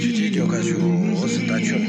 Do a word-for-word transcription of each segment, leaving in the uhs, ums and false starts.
ཆུ་ཆེན་རྒྱལ་ཁ་ཞུ་འོ་སི་ད་ཆུ།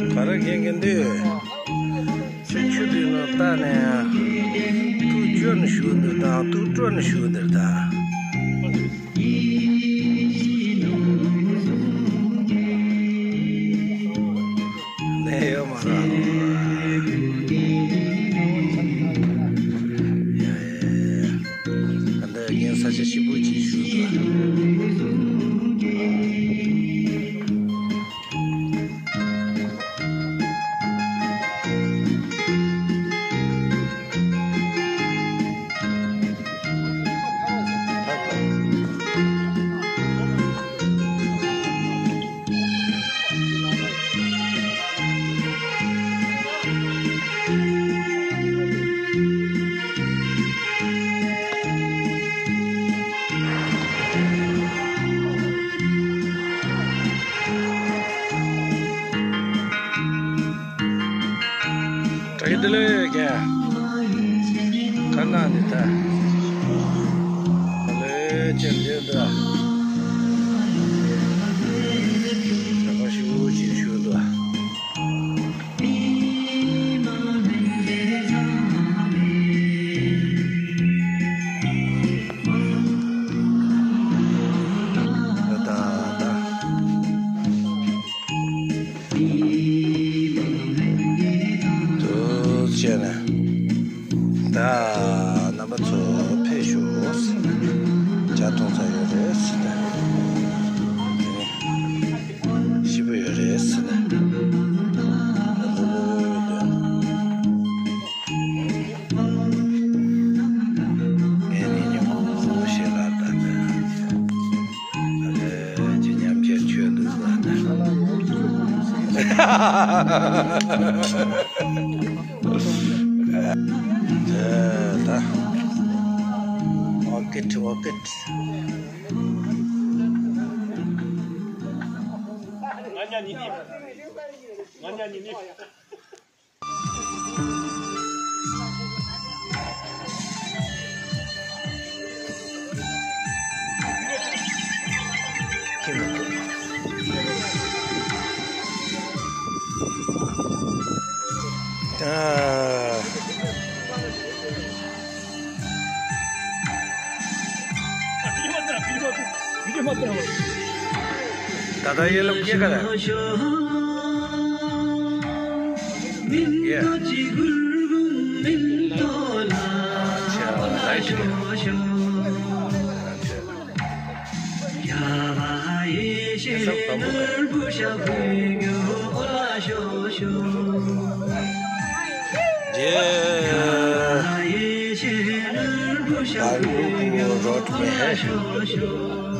ག་རེ་མཁན་གྱི་འདི། ཆུ་ཆུ་དུས་ནང་ལྟ་ནས་ཐུགས་སྐྱོ་ནས་བཞུགས་འདུག་དང་ཐུགས་སྤྲོ་ནས་བཞུགས་འདུག་དང་། ནས་ཡོད་མ་རེད། ཡ་ཡ་ཡ། ད་ལྟ་རྒན་ས་ཆ་ཞིབ་པོ་ཅིག་ཞུ་དགོས། བཀྲ་ཤིས་བདེ་ལེགས་རྒན། ཁ་ནང་ནས་ད། ལས་ཅན་འདི་འདྲ། བྱ་བ་ཞིག་ཅིག་ཞུ་འདུག་ད་ད་ད། ཐུགས་རྗེ་ཆེ་ནས། ད་རྣམ་པ་ཚོ་ཕེབས་ཤོག་ཇ་འཐུང་ས་ཡོད་རེད། ད་ད་ཨོར་ཀིཌ་ཨོར་ཀིཌ། दादा, ये लोग क्या कर रहा है? ये। अच्छा, लाइट गया। अच्छा। ये सब प्रभु का है। ये बालू रोड में है।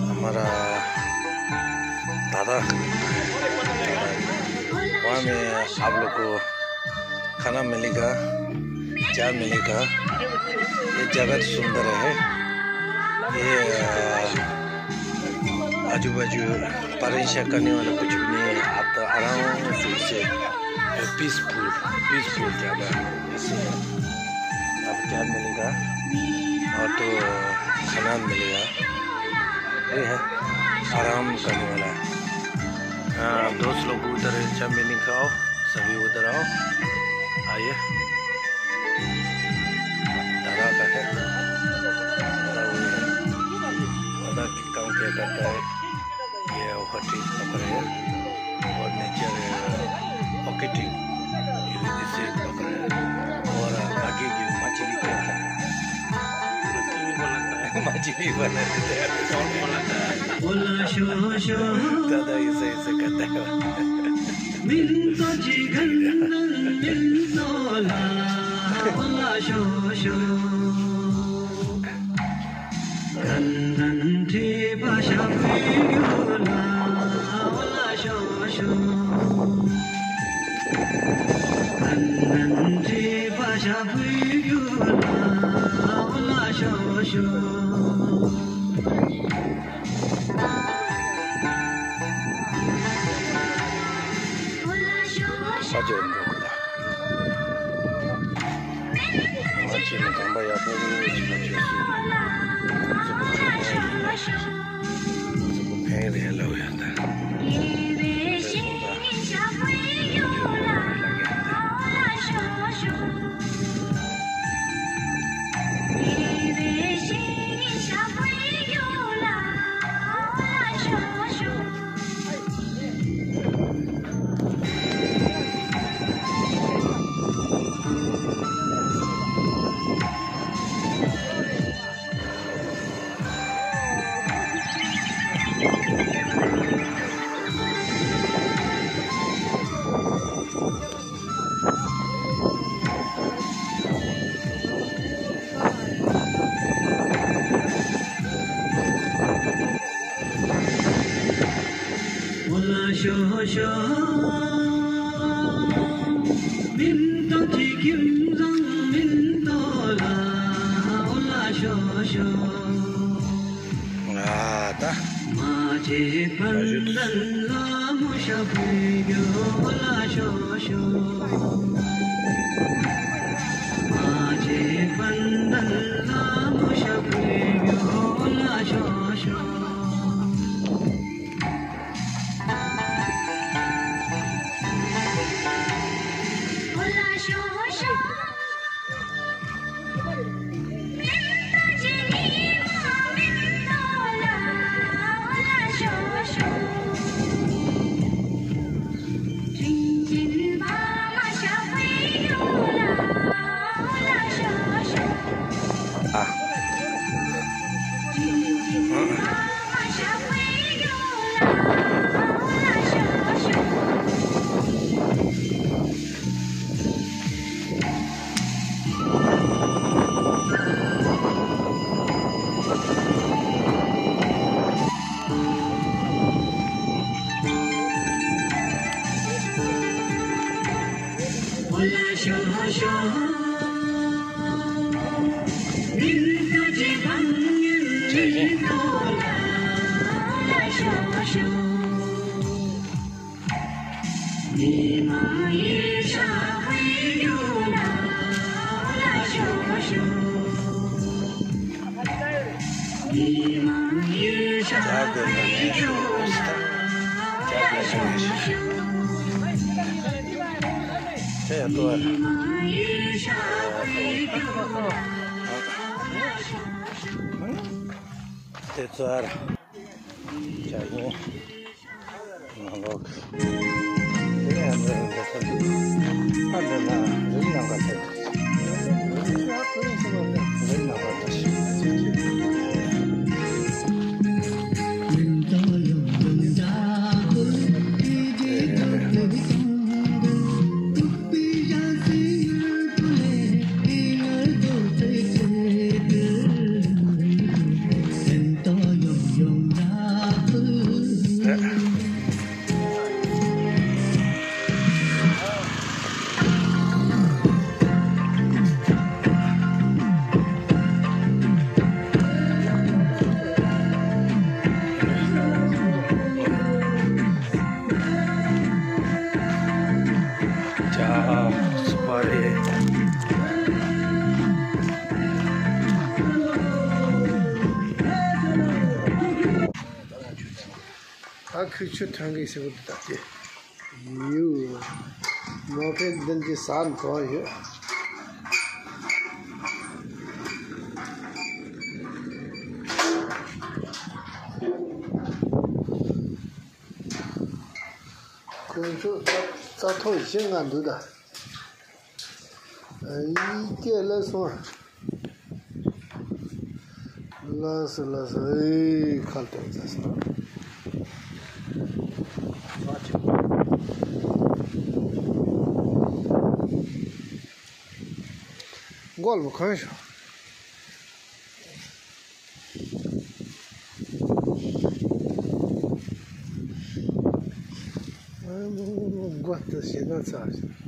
हमारा दादा, वहाँ में आप लोग को खाना मिलेगा, चाय मिलेगा। ये जगह तो सुंदर है। ये, अ, आजू बाजू परेशान करने वाला कुछ भी नहीं है। आप तो आराम से इसे, पीसफुल, पीसफुल जगह है। इससे आपको चाय मिलेगा और तो खाना मिलेगा। ये है आराम करने वाला है। हाँ, दोस्त लोग उधर है, चाय पीने का आओ, सभी उधर आओ, आइए। दादा का है, दादा वही है, दादा काम क्या करता है, ये ऊपर ट्री पकड़ रहे हैं और नीचे पॉकेटिंग, ये इसे पकड़ रहे हैं और आगे की मछली का है। मछली बनाते हैं। दादा ऐसे ऐसे करते हैं। ང་ད། དེ་ཚར། ཇ་ཡིན། ནང་ལོགས། དེ་ཡང་འདི་འདི་ཚར་འདི། ཨ་འདི་ན་རིམ་ནང་ག་ཚར། རིམ་ནང་ག་ཚར། ཇ་སུ་པ་རི། ད་ཁོས་ཆུ་འཐུང་གི་ཟེར་བ་འདི་ལྟ་སྟེ། ཡུ། མོ་ཕེ་འདི་འདི་ཟ་ནས་གང་ཡོད། ཁོང་ཚོ་རྩྭ་རྩྭ་ཐོག་བཞི་ལྔ་འདུག་ད། ཨ་ཡི་སྐད་ལ་སོང་། ལགས་སོ་ལགས་སོ། ཨེ་ཁ་གཏད་ཚར་སོང་། མགོ་ལ་གོན་ཤོག། མགོ་དེ་ཞེ་ན་ཚ།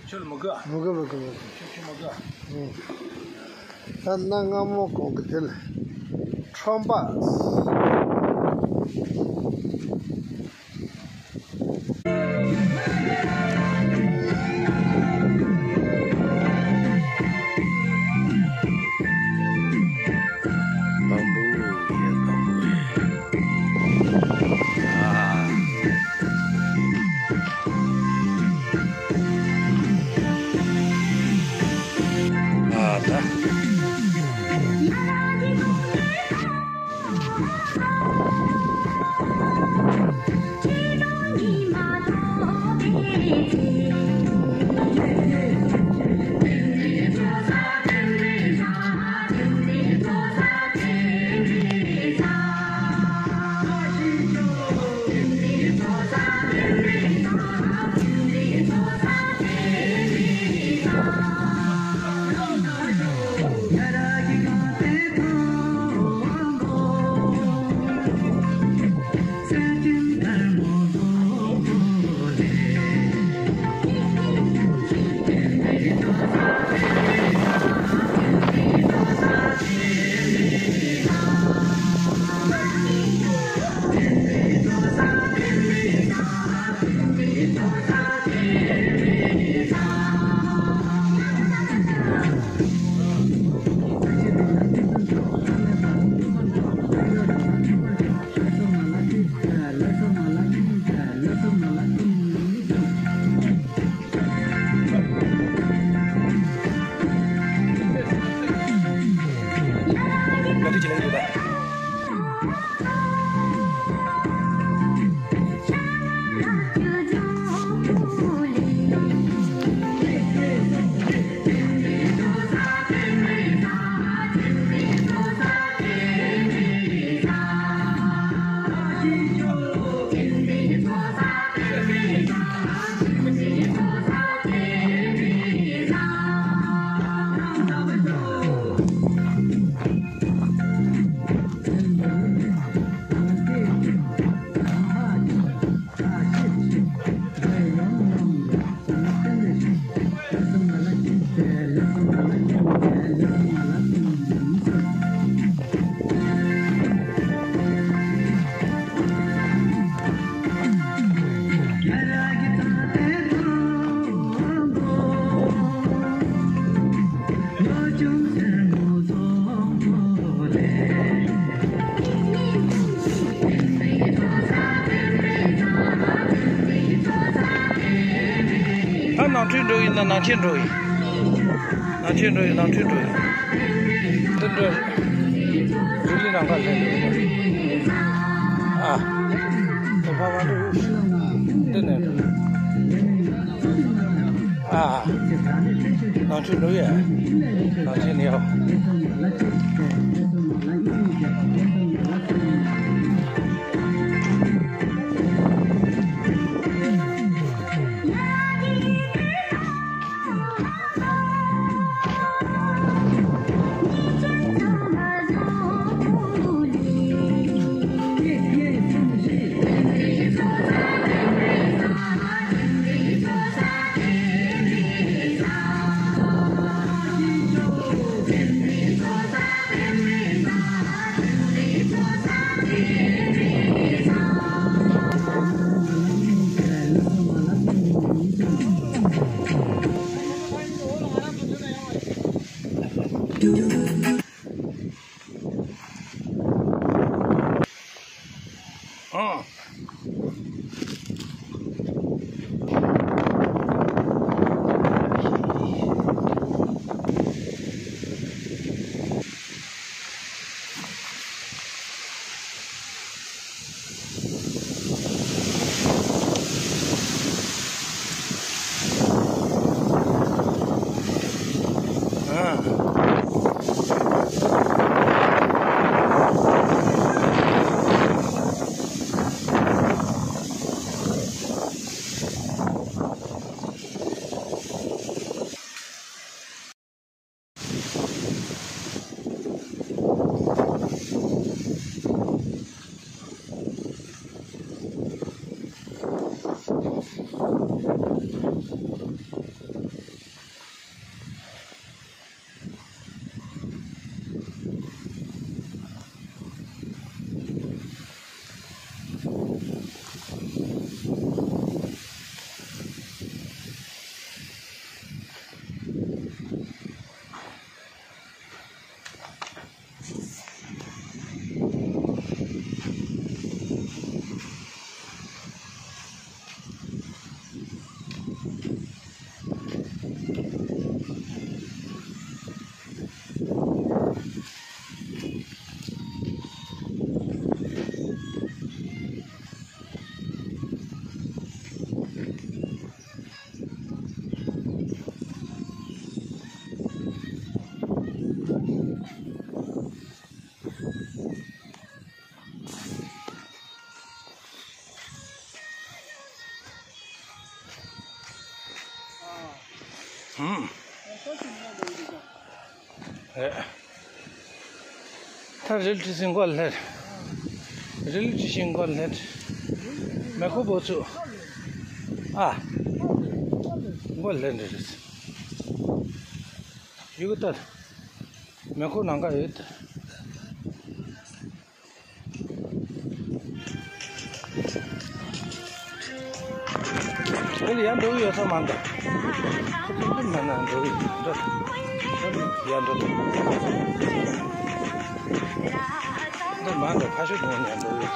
ཁྱོད་ལ་མི་དགའ། མི་དགའ་མི་དགའ་མི་དགའ། ཁྱོད་ཁྱོད་མི་དགའ། ད་གནའ་སྔ་མོ་གོང་གི་དེ་ལ་ཁྲོམ་པ། ནང་ཁྲོལ་འགྲོ་ཡིན་ན་ནང་ཆེན་འགྲོ་ཡིན། ནང་ཆེན་འགྲོ་ཡིན། ནང་ཁྲོལ་འགྲོ་ཡིན། འདི་འགྲོ། རི་ལི་ནང་ཁ་ལེན་འགྲོ་ཡིན། ཨ། དེ་ཕ་མ་འགྲོ་ཡིན། འདི་ནས་འགྲོ། ཨ། ནང་ཆེན་འགྲོ་ཡིན། ནང་ཆེན་ནས་ཡོང་། ཧུམ། ཨེ། ད་རི་ལི་ཊི་སི་མགོ་སླེབས། རི་ལི་ཊི་སི་མགོ་སླེབས། མེ་འཁོར་བོ་ཚུགས། ཨ། མགོ་སླེབས་འདྲ་རེད། ཡུ་གུ་ལྟར། མེ་འཁོར་ནང་ག་ཡོད། དེ་ལ་ཡར་འགྲོ་གི་ཡོད་ས་མ་འདུག་ཁོ་ཚོ་མ་ན་འགྲོ་གི་འགྲོ། ཡར་འགྲོ། འདི་མ་འདུག་ཕ་ཤུལ་དུ་ཡར་འགྲོ་གི་ཡོད་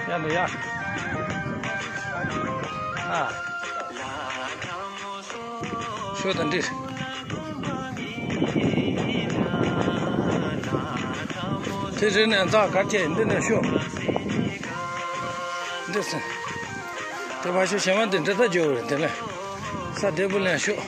ས། ཡ་འདི་ཡ། ཨ། ཤོད་དང་འདི། དེ་རེད་ནས་འཛག་གར་བྱས་འདི་ནས་ཤོག་འདི་སེ། དེ་ཕར་ཤོག་གཞན་མ་འདི་འདྲ་ད་འཇོག་རེད། དེ་ལས་ས་བདེ་པོ་ལེན་ཤོག་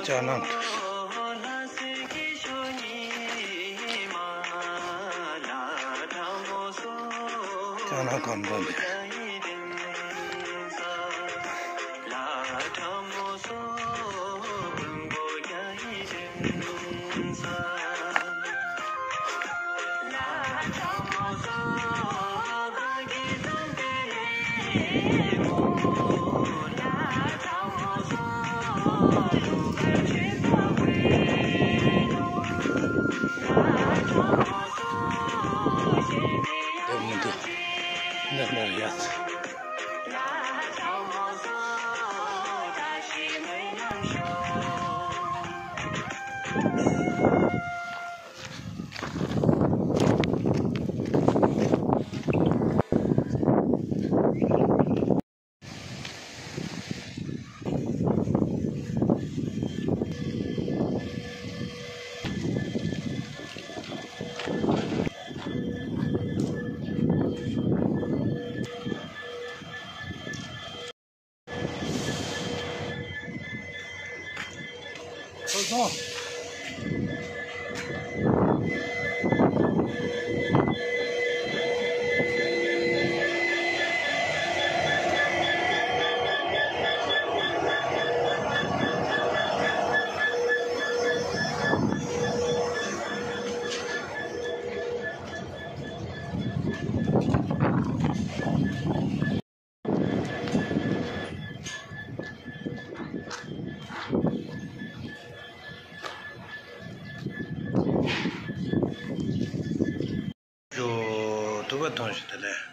ཅག་ནང་དུ། ཅག་ནང་གང་འདྲ་འདི། ཐུག་པ་ཐོང་ཞིག་དེ་ལས།